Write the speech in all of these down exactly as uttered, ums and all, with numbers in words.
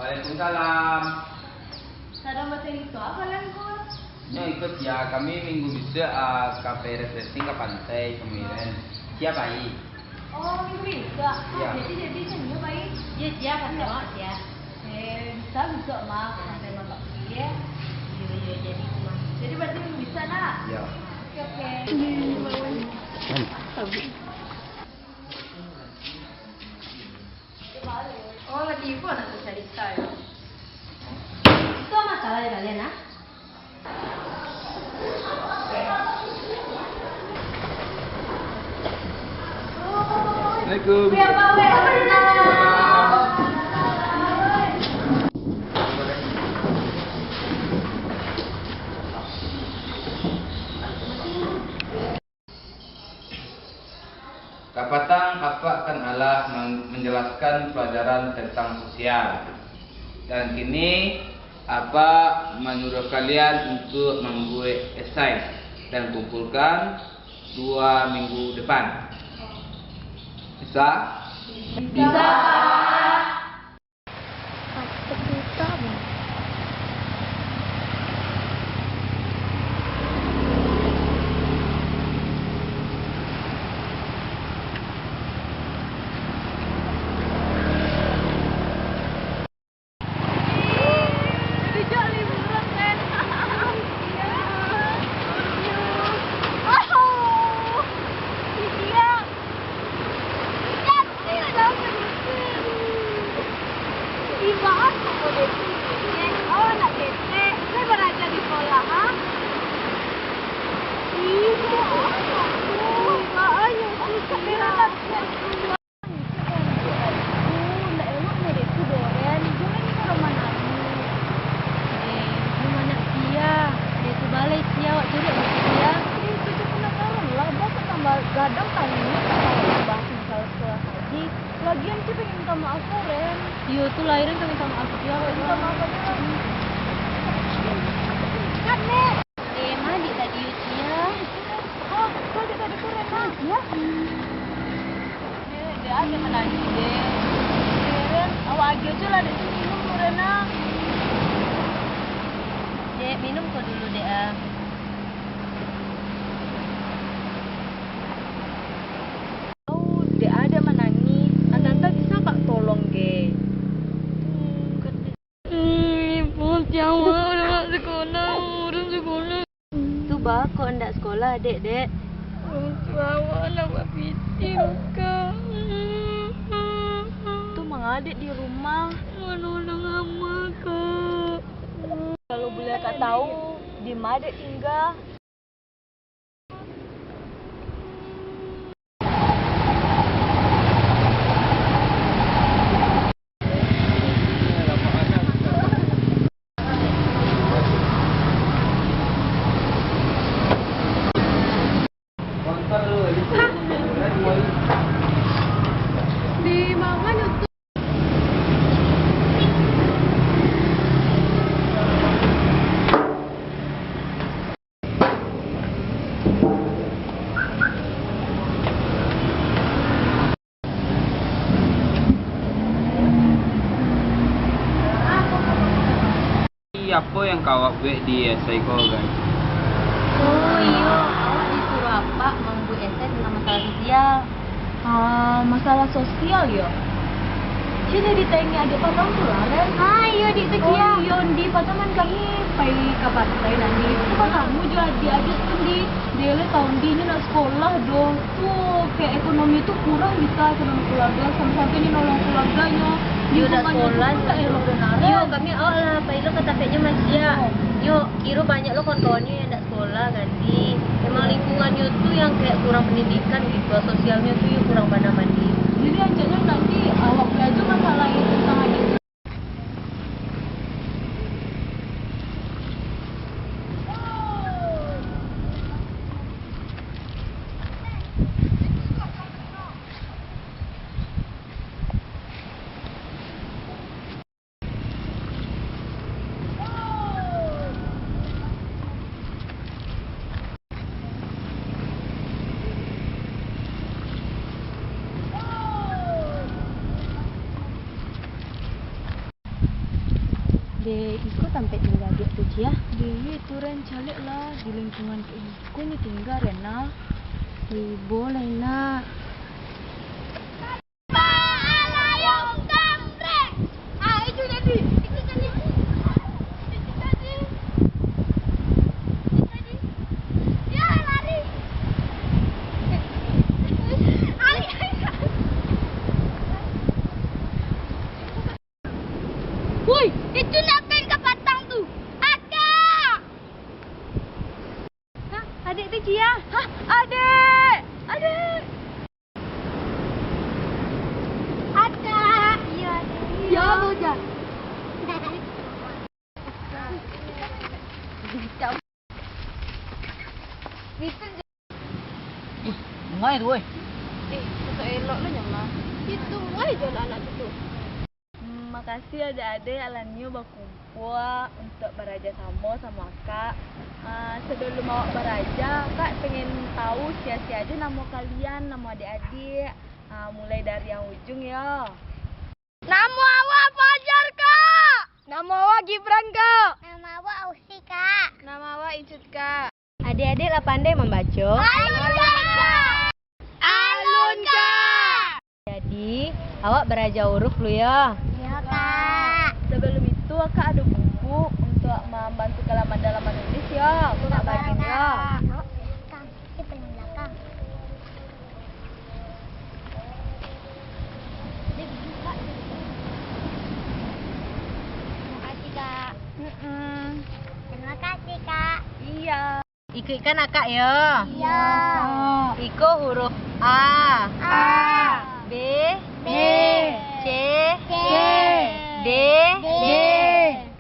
Waalaikumsalam. Sadang bacaliak apo, Angku? Nyo iko, Cia, kami minggu bisuak, ah, ka pai refreshing ka pantai Kemayoran. Cia pai? Oh, minggu bisuak. Iyo. Jadi, jadi, kan, nyo pai? Iyo, Cia, kan, Iyo. Mak, Cia. Eh, bisa bisuak, Mak, ka pantai Mak pai, yo. Iyo, iyo, jadi, Mak. Jadi, berarti minggu bisuak, nak? Iyo. Oke, oke. Oh, lagi ibu anak tu cari style. Itu masalah di kalian, ah? Assalamualaikum. Kapatang, Apak kan alah man-, manjalaskan palajaran tantang sosial. Dan kini, Apak manyuruah kalian untuak mambuek esai dan kumpulkan dua minggu depan. Bisa? Bisa, Pak. Cantik lah, Kak Yusuf. Ih, baa kok model tu, Dek? Awak anak ketek, saya baraja di sekolah, ha? Ih, baa kok tu? Ih, baa Yusuf, kamera lah. Ndak elok model tu doh, Ren. Jangan orang manangih. Eh, rumah anak sia. Dia tu balai sia, awak curiak di sia. Eh, itu tu penasaran lah. Baa kok tambah gadang tangihnyo, tambah bahas masalah sekolah tadi. Lagian, Ci pengen minta maaf ko, Ren. Iyo, tu lah, Ren ka minta maaf juo. Minta maaf aja lah. Kan, Nek? Eh, ma, Dek, tadi yo, Cia. Oh, kau Dek tadi tu, Ren, ah? Iyo. Dek, Dek, Dek, manangih, Dek. Dek, Ren, awak agiah jo lah, Dek, tu minum tu, Ren, ah. Dek, minum ko dulu, Dek, ah. Au, Dek, Dek manangih. Antanta bisa kak tolong ge? Hmm, kata, hmm, ibu, Cia awak urang sekolah, urang sekolah. Tu baa kok ndak sekolah, Dek, Dek? Urang tua awak lah bapitih, Kak. Tu manga Dek di rumah. Manolong ama, Kak. Kalau buliah kak tahu, di ma Dek tingga? Di mana tu? Apo yang ka awak buek di esai ko, guys? Oh iyo, awak disuruah apak mambuek esai tantang masalah sosial. Ah, masalah sosial yo? Cia jadi taingat adiak patang tu lah, Ren. Ah, iyo, Dik, tu. Oh, Cia. Iyo, Ndi, patang kan kami pai ka pantai tadi. Tu batamu jo adiak-adiak tu, Ndi. Dek, Ren, tahu, Ndi, inyo ndak sekolah doh. Tu, kayak ekonomi tu kurang bisa ekonomi keluarga, sampai-sampai inyo nolong keluarganyo. Iyo, ndak sekolah, ndak elok doh, Ren. Iyo, kami awak lah, pai lo ka tampeknyo masih, yo. Oh. Yo, kiro banyak lo kawan-kawannyo yang ndak sekolah, kan, Di. Emang lingkungannyo tu yang kayak kurang pendidikan gitu, sosialnyo tu yang kurang bana, Di. Jadi, rancaknyo nanti awak belajar masalah itu tentang adik. Eh, iko tampek tingga adiak tu, Ciah? Deh, itu Ren, caliak lah di lingkungan kayak iko nyo tingga, Ren, nah. Ibo lah, Nak. Woi, itu nak pen ka patang tu. Akak! Hah, adek tu Cia? Hah, adek! Adek! Akak! Iyo, adek. Iyo, Bujang. Itu je. Wih, bungai tu, woi. Eh, sosok elok lo nyo mah. Itu bungai je anak-anak tu tu. Hmm, makasih adek-adek alanyo bakumpua untuak baraja samo, samo akak. Ah, sebelum awak baraja, akak pengen tahu sia-sia aja namo kalian, namo adik-adik. Ah, mulai dari yang ujung yo. Namo awak Fajar, Kak. Namo awak Gibran, Kak. Namo awak Ausi, Kak. Namo awak Incut, Kak. Adik-adik lah pandai mambaco? Alun, Kak. Alun, Kak. Jadi, awak baraja huruf dulu yo. Iyo, Kak. Sebelum itu, akak ado buku untuak mambantu kalian dalam manulis yo. Akak bagian yo. Kak, di paling belakang. Terima kasih, Kak. Mm-mm. Terima kasih, Kak. Iya. Ikuikan akak yo. Iya. Iko huruf A. A. B. B. C. C. D. D.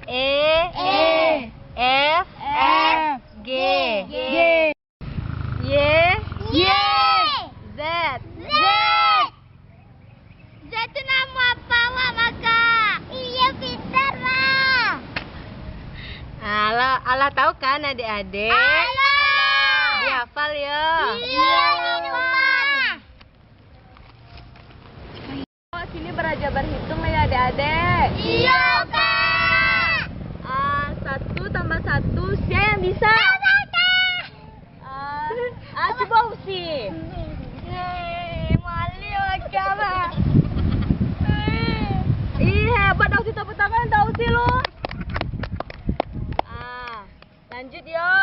E. E. F. F. G. G. Y. Y. Z. Z. Z tu namo apo awak mako? Iyo, pintar lah. Alah, alah tahu kan adik-adik? Alah. Dihafal yo. Iyo, di rumah. Awak sini baraja barhitong lah yo, adik-adik. Iyo, Kak. Ah, satu tambah satu, sia yang bisa? Kakak. Ah, ah, cubo Usi. Eh, malih bakal, Kak. Ih, hebat dah Usi, tepuk tangan dah Usi lu. Ah. Lanjut yo.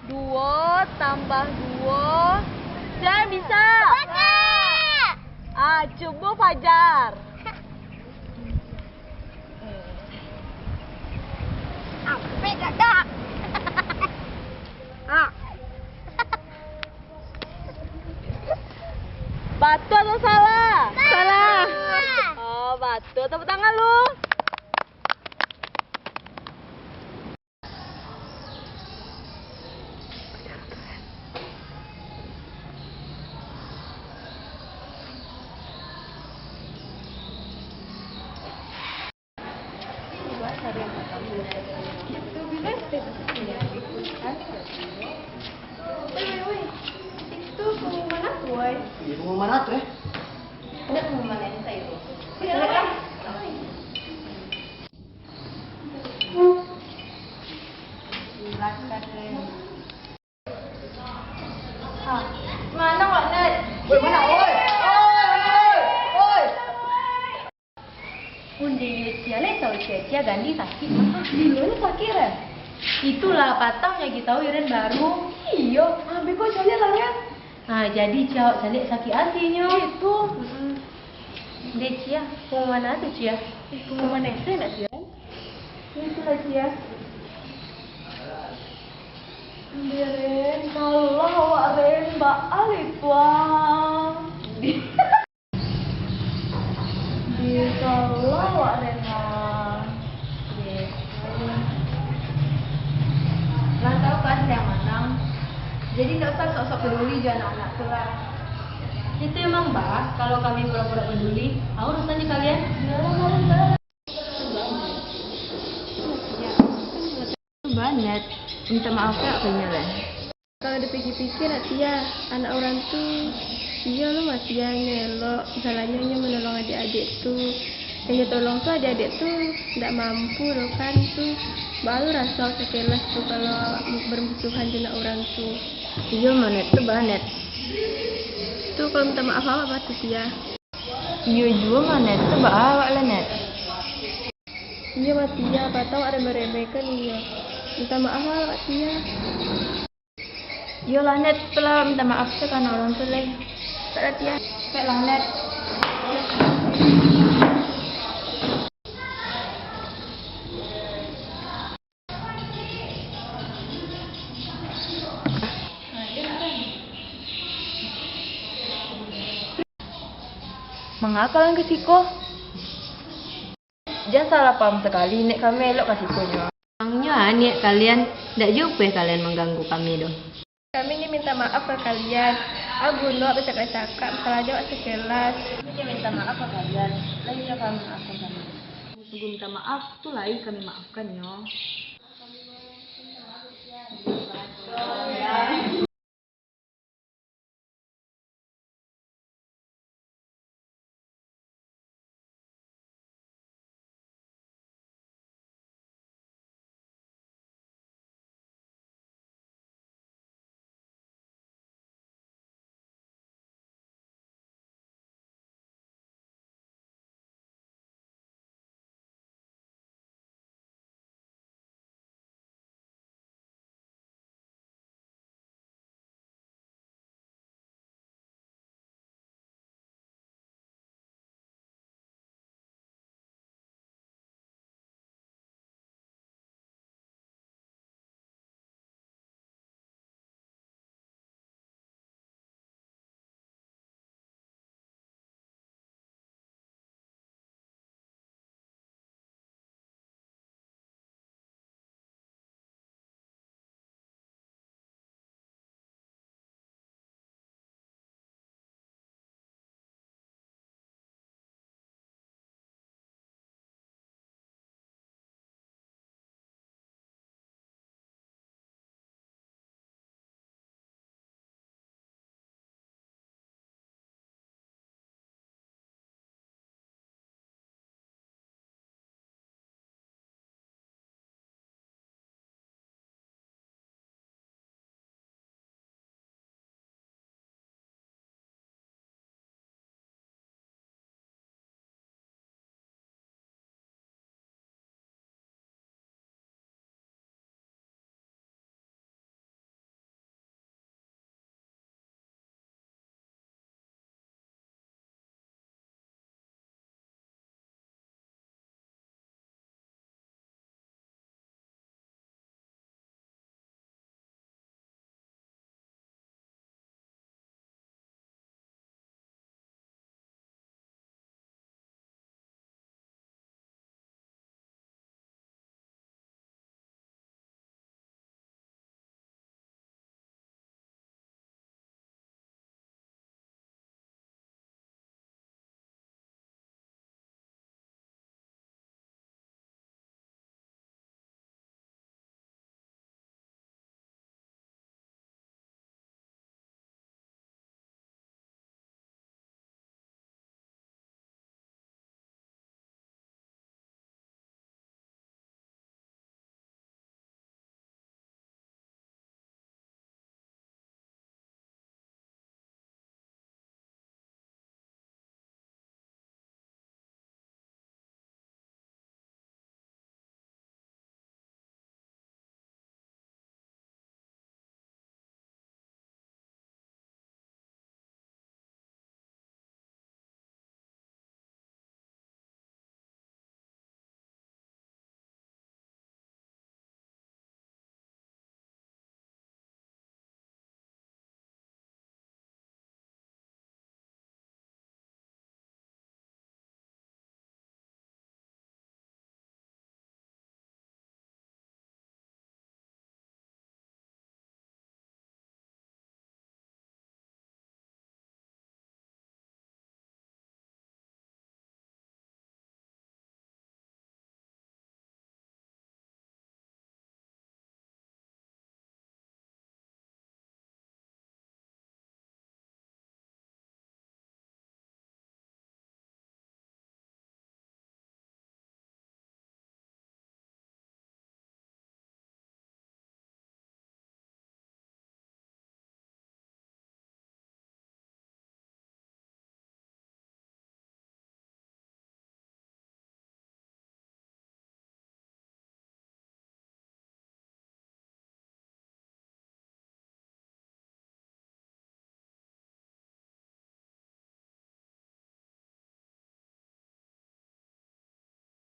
Duo tambah duo. Sia yang bisa? Kakak. Ah, cubo Fajar. Ampek, Kakak. Ah. Batua atau salah? Salah. Oh, batua. Tepuk tangan lu. Itu pengumuman apa, woi? Iya, pengumuman apa, eh? Ada pengumuman yang saya itu. Silakan. Ah, mano awak, Nat? Woi, mano? Woi! Woi, mano? Woi! Woi! Unde iyo Cia lai tau Cia, Cia Gandhi sakik mah. Iyo, nyo sakik, Ren? Itulah, patang nyo agi tau Iren baru. Iyo, ah, beko caliak lah, Ren. Ah, jadi Cia awak caliak sakik atinyo. Itu. Mm-mm. Deh, Cia, pengumuman tu, Cia? Eh, pengumuman S M nak, Cia? Itulah, Cia. Ren, kalah awak, Ren, baa lai tuang. Di kalah awak, Ren, lah. Lah tahu kan sia yang manang. Jadi ndak usah sok-sok peduli jo anak-anak tu lah. Itu emang, Bah, kalau kami pura-pura peduli, apa urusan jo kalian? Banget. Minta maaf ya, aku inyo lah. Kalau dipikir-pikir, nak Tia, anak urang tu, iyo lo mah Tia nyo elok, salahnyo nyo manolong adik-adik tu. Minta tolong tu adik-adik tu ndak mampu doh kan tu. Baa lo raso sakelas tu kalau awak bermusuhan jo nak urang tu. Iyo mah Net, tu baa Net. Tu kalau minta maaf awak baa tu Tia. Iyo juo mah Net, tu baa awak lah Net. Iyo mah Tia, patau awak remeh-remehkan iyo. Minta maaf awak Tia. Iyolah Net, tu lah minta maaf se ka anak urang tu lai. Taklah Tia. Baiklah Net. Manga kalian ka siko? Jan salah paham sakali, Net kami elok ka siko nyo. Maangnyo a, Net kalian, ndak juo pueh kalian mangganggu kami doh. Kami nyo minta maaf ka kalian. A guno awak bacakak-cakak, masalah jo awak sakelas. Kami nyo minta maaf ka kalian. Lai nyo kami maafkan kami. Nunggu minta maaf, tu lai kami maafkan nyo.